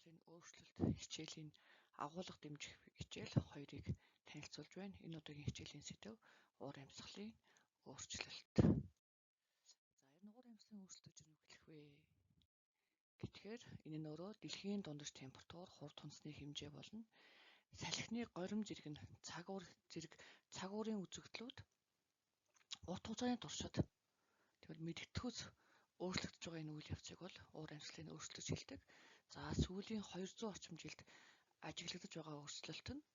Амьсгалын өөрчлөлт хичээлийн агуулга дэмжих хичээл 2-ыг танилцуулж байна. Энэ удаагийн хичээлийн сэдэв уур амьсгалын өөрчлөлт. За, энэ уур амьсгалын өөрчлөлт гэж юу хэлэх вэ? Гэхээр энэ нь өөрөө дэлхийн дундаж температур, хурд хүнсний хэмжээ болно. Салхины горим зэрэг нь цаг уур зэрэг цаг уурын үзэгдлүүд урт хугацааны туршид тэгвэл мэдгэдэггүйц өөрчлөгдөж байгаа энэ үйл явцыг бол уур амьсгалын өөрчлөлт гэж хэлдэг. За, сүүлийн 200 орчим жилд ажиглагдаж байгаа өөрчлөлт нь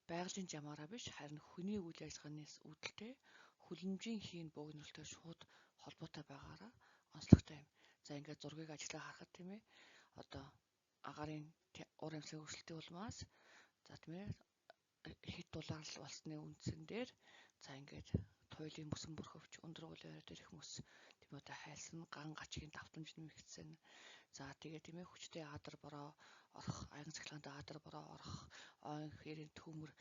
байгалийн жамаараа биш, харин хүний үйл ажиллагаанаас үүдэлтэй хүлэмжийн хийн богинолтой шууд холбоотой байгаагаараа онцлогтой юм. За, ингээд зургийг ажиглаа харахад, тийм ээ, одоо агаарын уур амьсгалын өөрчлөлтийн улмаас, за, тийм ээ, хэд дулаалал болсны үндсэн дээр, за, ингээд туйлын мөсөн бүрхөвч, өндөр уулын орой дээрх мөс, тийм одоо хайлсан ган гачгийн давтамж нэмэгдсэн. За, тэгээ, тийм ээ, хүчтэй адар бороо орох, аян цахилгаантай адар бороо орох, ойн хэрийн төмөр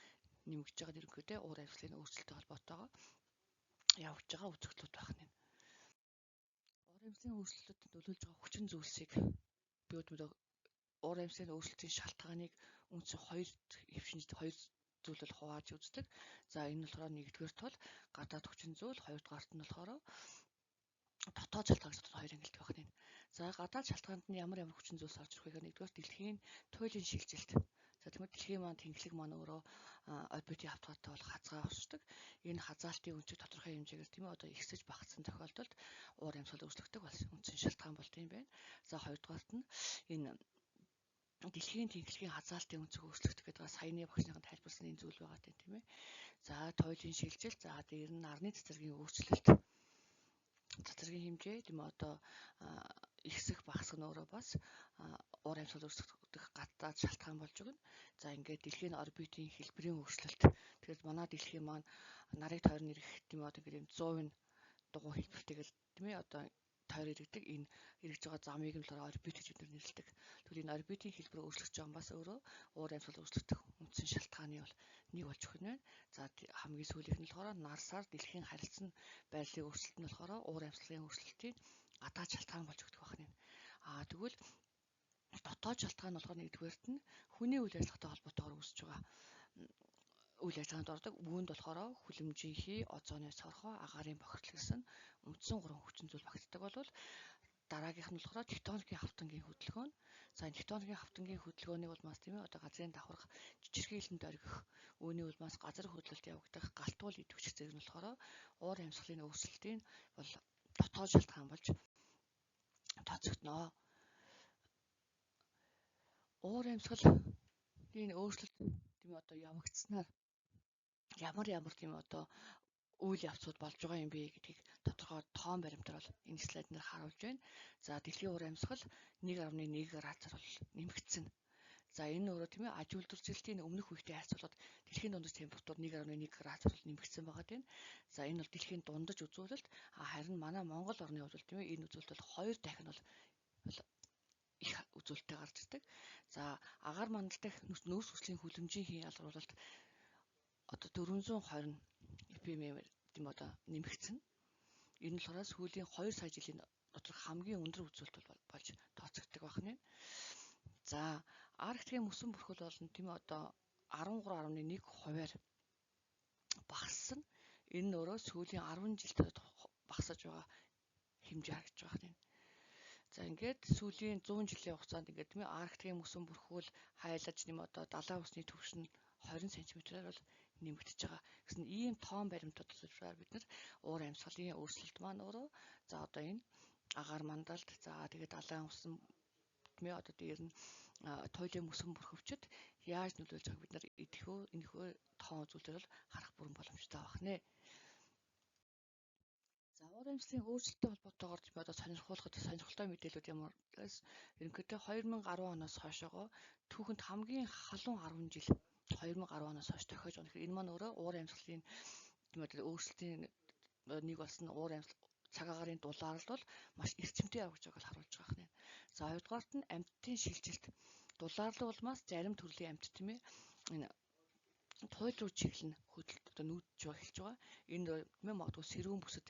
нэмэгдэж байгаа нэрнкүүдээ уур амьсгалын өөрчлөлттэй холбоотойгоо явагдаж байгаа үзэгдлүүд байх нь. Уур амьсгалын өөрчлөлтөд нөлөөлж байгаа хүчин зүйлсийг би өдмөдөө уур амьсгалын өөрчлөлтийн шалтгааныг үндсэн хоёр хэвшинж, хоёр зүйл бол хувааж үздэг. За, энэ нь болохоор нэгдүгээр тул гадаад хүчин зүйл, хоёрдугаарт нь болохоор дотоод шалтгаан гэж хоёр ангилдаг байх нь. За, гадаад шалтгаанд нь ямар ямар хүчин зүйлс орж ирэх вэ гэхээр нэгдүгээр дэлхийн туйлын шилжилт. За, тэгмээ дэлхийн маань тэнхлэг маань өөрөө орбитын хавтгаатай бол хазгаа оршдог. Энэ хазаалтын өнцөг тодорхой хэмжээгээр, тийм ээ, одоо ихсэж багассан тохиолдолд уур амьсгал өөрчлөгдөх бас үндсэн шалтгаан болт юм байна. За, хоёрдугаарт нь энэ дэлхийн тэнхлэгийн хазаалтын өнцөг өөрчлөгдөх гэдэг саяны багшныхан тайлбарсан энэ зүйл байгаа, тийм ээ. За, туйлын шилжилт, за, дээр нь нарны цэцэргийн өөрчлөлт. Цацрагийн хэмжээ, тийм ээ, одоо ихсэх багасах нь өөрөө бас уур амьсгал өөрчлөгдөх гадаад шалтгаан болж өгнө. За, ингээд дэлхийн орбитын хэлбэрийн өөрчлөлт. Тэгэхээр манай дэлхийн маань нарыг тойрон ирэх, тийм ээ, одоо ингээд юм 100% дугуй хэлбэртэйгээр, тийм ээ, одоо тойр иргэдэг. Энэ эргэж байгаа замыг нь болохоор орбит гэж бид нэрлэдэг. Тэгвэл энэ орбитын хэлбэр өөрчлөгдөж байгаа бас өөрөө уур амьсгал өөрчлөгдөх үндсэн шалтгааны бол нэг болж өгнө байна. За, хамгийн сүүлийнх нь болохоор нарсаар дэлхийн харилцан байрлалын өөрчлөлт нь болохоор уур амьсгалын өөрчлөлтийн гадаад шалтгаан болж өгдөг байна. Аа, тэгвэл дотоод шалтгаан нь болохоор нэгдүгээрт нь хүний үйл ажиллагаатай холбоотойгоор үүсэж байгаа үйл ажиллагаанд ордог. Үүнд болохоор хүлэмжийн хий, озоны цорхоо, агаарын бохирдол гэсэн үндсэн гурван хүчин зүйл багтдаг бол дараагийнх нь болохоор тектоникийн хавтангийн хөдөлгөөн. За, тектоникийн хавтангийн хөдөлгөөний улмаас, тийм ээ, одоо газрын давхарга чичирхийлэнд оргих, үүний улмаас газар хөдлөлт явагдах, галтуул идэвхжих зэрэг нь болохоор уур амьсгалын өөрчлөлтийн бол дотоод шалтгаан болж тооцогдоно. Уур амьсгалын өөрчлөлт, тийм ээ, одоо явагдсанаар ямар ямар, тийм одоо үйл явцуд болж байгаа юм бэ гэдгийг тодорхой тоон баримтаар бол энэ слайд дээр харуулж байна. За, дэлхийн уур амьсгал 1.1 градусаар бол нэмэгдсэн. За, энэ өөрөө, тийм ээ, аж үйлдвэрчлэлтийн өмнөх үетэй харьцуулахад дэлхийн дундаж температур 1.1 градусаар бол нэмэгдсэн байгаа, тийм. За, энэ бол дэлхийн дундаж үзүүлэлт. Харин манай Монгол орны хувьд, тийм ээ, энэ үзүүлэлт бол 2 дахин бол их үзүүлэлттэй гарч ирдэг. За, агаар мандал дахь нөөц хүчлийн хүлэмжийн хийн ялгаруулалт одоо 420 ppm, тийм, одоо нэмэгдсэн. Энэ нь болохоор сүүлийн 2 сая жилийн доторх хамгийн өндөр үзүүлэлт болж тооцогддог байх нь. За, Арктикийн мөсөн бүрхүүл болон, тийм ээ, одоо 13.1 хувиар багассан. Энэ нь өөрөө сүүлийн 10 жилд багасаж байгаа хэмжээ харагдаж байгаа юм. За, ингээд сүүлийн 100 жилийн хугацаанд ингээд, тийм ээ, Арктикийн мөсөн бүрхүүл хайлаж нэм одоо далайн усны түвшин 20 см-ээр бол нэмэгдэж байгаа. Гэсэн ийм тоон баримтууд болохоор бид нар уур амьсгалын өөрчлөлт маань өөрөө, за, одоо энэ агаар мандалд, за, тэгээд далайн усан, тийм ээ, одоо дээр нь туйлын мөсөн бүрхөвчд яаж нөлөөлж байгааг бид нар идэхөө энэхүү тоон үзүүлэлтээр бол харах бүрэн боломжтой байх нэ. За, уур амьсгалын өөрчлөлттэй холбоотойгоор одоо сонирхуулахад сонирхолтой мэдээлүүд ямар ерөнхийдөө 2010 оноос хойшоогоо түүхэнд хамгийн халуун 10 жил 2010 оноос хойш тохиож байгаа. Тэгэхээр энэ маань өөрөө уур амьсгалын, тийм ээ, өөрчлөлтийн нэг болсон уур амьсгал цаг агаарын дулаалал бол маш эрчимтэй явагдаж байгааг харуулж байгаа юм. За, хоёрдугаарт нь амьтдын шилжилт. Дулаарлын улмаас зарим төрлийн амьтад, тийм ээ, энэ туйл руу чиглэн хөдөлт одоо нүүдж эхэлж байгаа. Энэ, тийм ээ, магадгүй сэрүүн бүсэд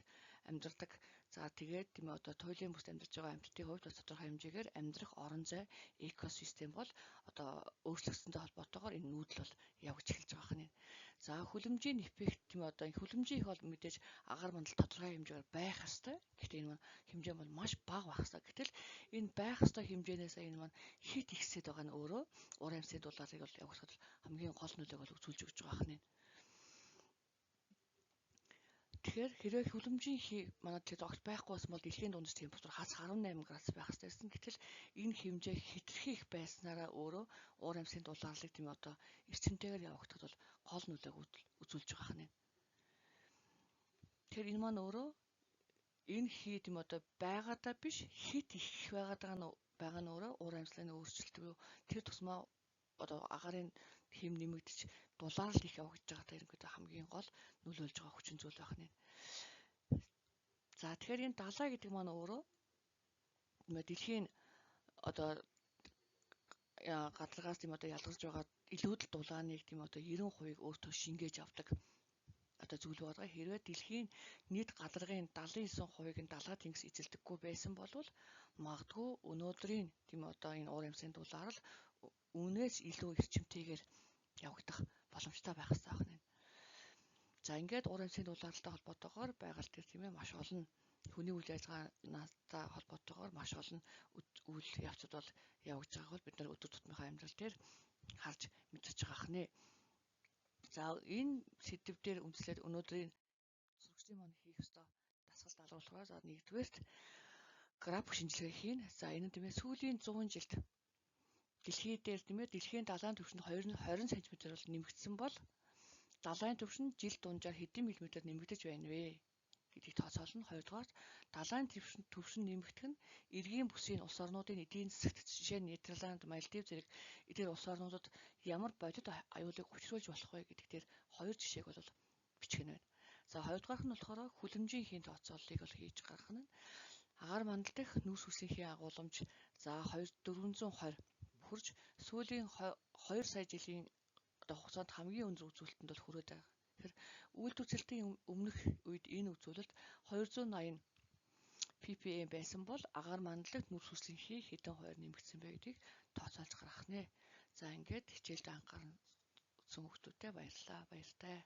амьдардаг. За тэгээд тийм одоо туйлын бүст амьдарч байгаа амьтдын хувьд бас тодорхой хэмжээгээр амьдрах орон зай экосистем бол одоо өөрчлөгдсөнтэй холбоотойгоор энэ нүүдэл бол явж эхэлж байгаа хэрнээ. За хүлэмжийн эффект тийм одоо энэ хүлэмжийн их бол мэдээж агаар мандал тодорхой хэмжээгээр байх ёстой. Гэхдээ энэ маань хэмжээ бол маш бага байх ёстой. Гэтэл энэ байх ёстой хэмжээнээс энэ маань хит ихсээд байгаа нь өөрөө уур амьсгалын дулаалыг бол явуулахад хамгийн гол нөлөөг бол үзүүлж өгч байгаа хэрнээ. Тэгэхээр хэрвээ хүлэмжийн хий манай дэлхийд огт байхгүй байсан бол дэлхийн дундаж температур хас 18 градус байх ёстой байсан. Гэтэл энэ хэмжээ хэтэрхий их байснараа өөрөө уур амьсгалын дулааллыг тийм одоо эрчимтэйгээр явагдахад бол гол нөлөөг үзүүлж байгаа хэрнээ. Тэгэхээр энэ маань өөрөө энэ хий тийм одоо байгаадаа биш хит их байгаа нь өөрөө уур амьсгалын өөрчлөлт буюу тэр тусмаа одоо агаарын хэм нэмэгдэж дулаалал их явагдаж байгаатай ерөнхийдөө хамгийн гол нөлөөлж байгаа хүчин зүйл байх нэ. За тэгэхээр энэ далай гэдэг маань өөрөө дэлхийн одоо гадаргаас тийм одоо ялгарч байгаа илүүдэл дулааныг тийм одоо 90%-ийг өөртөө шингээж авдаг одоо зүйл байгаа. Хэрвээ дэлхийн нийт гадаргын 79%-ийг нь далай тэнгис эзэлдэггүй байсан бол магадгүй өнөөдрийн тийм одоо энэ уур амьсгалын дулаарл үүнээс илүү эрчимтэйгээр явагдах боломжтой байх хэрэгтэй байна. За ингээд уур амьсгалын дулаалтай холбоотойгоор байгаль дээр тийм маш олон хүний үйл ажиллагаанастай холбоотойгоор маш олон үйл явцуд бол явагдаж байгааг бол бид нар өдөр тутмынхаа амьдрал дээр харж мэдэж байгаа хнэ. За энэ сэдэв дээр үндэслээд өнөөдрийн сурагчдын маань хийх ёстой дасгал даалгавар болохоор за нэгдүгээрт график шинжилгээ хийнэ. За энэ нь тийм сүүлийн 100 жилд дэлхий дээр тийм дэлхийн далайн түвшинд 20 см бол нэмэгдсэн бол далайн түвшин жил дунджаар хэдэн миллиметр нэмэгдэж байна вэ гэдгийг тооцоолно. Хоёрдугаар далайн түвшин нэмэгдэх нь эргийн бүсийн улс орнуудын эдийн засагт, жишээ нь Нидерланд, Малдив зэрэг эдгээр улс орнуудад ямар бодит аюулыг учруулж болох вэ гэдэг дээр хоёр жишээг бол бичих нь байна. За хоёрдугаарх нь болохоор хүлэмжийн хийн тооцооллыг бол хийж гаргах нь. Агаар мандал дах нүүрс үсийн агуулмж за 2420 хүрч сүүлийн 2 сая жилийн одоо хугацаанд хамгийн өндөр үзүүлэлтэнд бол хүрээд байгаа. Тэгэхээр үйлдвэрлэлтийн өмнөх үед энэ үзүүлэлт 280 ppm байсан бол агаар мандлаг нүүрс үсгийн хий хэдэн хувиар нэмэгдсэн бэ гэдгийг тооцоолж гаргах нэ. За ингээд хичээлд анхаарсан хүмүүстээ баярлалаа. Баяртай.